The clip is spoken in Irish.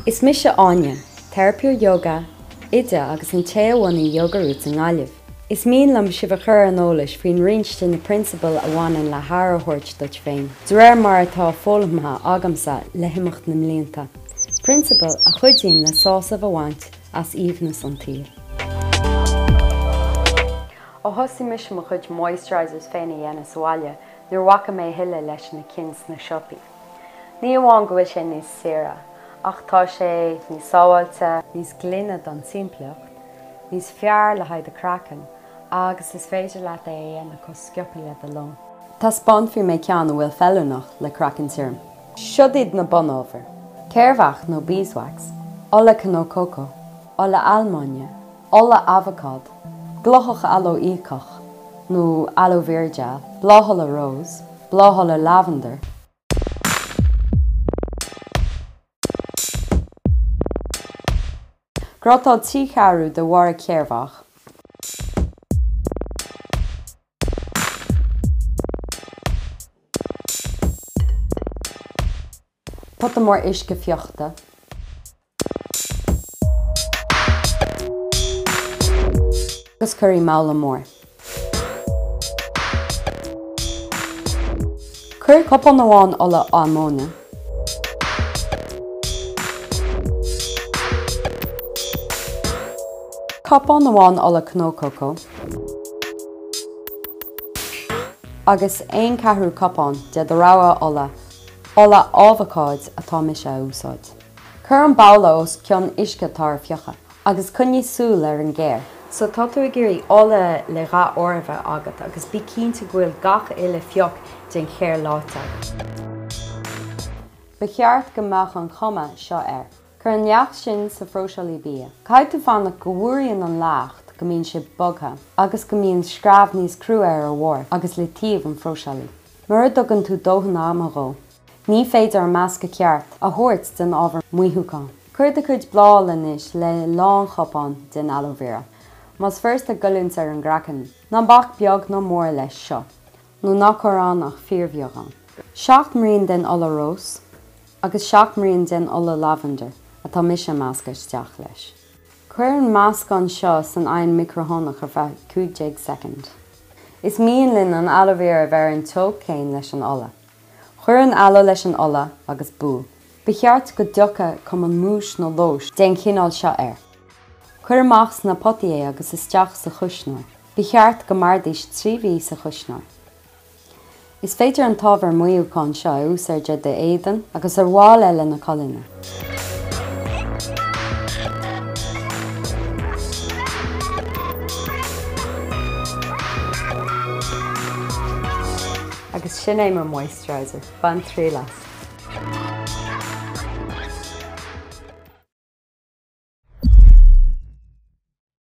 Is mise Áine, teiripeoir yoga, oide agus an té a bhunaigh Yoga Roots i nGaillimh. Is mian liom sibh a chur ar an eolais faoin roinnt de na prionsabail a bhaineann le haire a thabhairt duit féin, de réir mar atá foghlamtha agamsa le himeacht na mblianta, prionsabail a chuidíonn le sásamh a bhaint as aoibhneas an tsaoil. Ó thosaigh mise mo chuid moisturisers féin a dhéanamh sa bhaile níor bhac mé a thuilleadh leis na cinn sna siopaí. Ní amháin go bhfuil sé níos saoire, ach tá sé níos sábháilte, níos glaine don timpeallacht, níos fearr le haghaidh do chraiceann agus is féidir leat é a dhéanamh chomh sciobtha le do lón. Taispeánfaidh mé ceann a bhfuil feiliúnach le craiceann tirim. Siod iad na bunábhair. Céarmhach nó beeswax, ola cnó cócó, ola almainne, ola abhacád, glóthach aló íocach nó aloe vera gel, bláthola rós, bláthola lavender, Grátáil 3 cheathrú de bharra céarmhach. Pota mór uisce fiuchta. Agus cuir i mbabhla mór. Cuir cupán amháin ola almóinne. Cupán amháin ola cnó cócó. Agus aon ceathrú cupán de do rogha ola. Ola abhacáid atá mise a úsáid. Cuir an babhla os cionn uisce atá ar fiuchadh, agus coinnigh súil ar an gcéir. So tá tú ag iarraidh ola le dhath óir a bheith agat agus bí cinnte go bhfuil gach uile phioc den chéir leáite agat. Ba cheart go mbeadh an chuma seo air. Cuir an leacht sin sa phróiseálaí bia. Caithfidh tú fanacht go bhfuaraíonn an leacht, go mbíonn sé bogtha, agus go mbíonn screamh níos crua ar a bharr agus le taobh an phróiseálaí. Mura dtugann tú dóthain ama dhó, ní féidir an meascadh ceart a thabhairt den ábhar maothúcháin. Cuir do chuid bláthola anois le lánchupán den aloe vera. Más furasta goilliúint ar an gcraiceann, ná bac beag ná mór leis seo, nó ná cuir ann ach fíorbheagán. 7 mbraon den ola rós agus 7 mbraon den ola lavender atá mise a meascadh isteach leis. Cuir an meascán seo san oigheann micreathonnach ar feadh 15 soicind. Is mian linn an aloe vera a bheith ar an teocht céanna leis an ola. Cuir an aloe leis an ola agus buail. Ba cheart go dtiocfadh cuma múis nó lóis den chineál seo air. Cuir amach sna potaí é agus isteach sa chuisneoir. Ba cheart go mairfidís 3 mhí sa chuisneoir. Is féidir an t-ábhar maothúcháin seo a úsáid ar d'éadan agus ar bhaill eile na colainne. Agus sin é mo moisturiser. Bain triail as.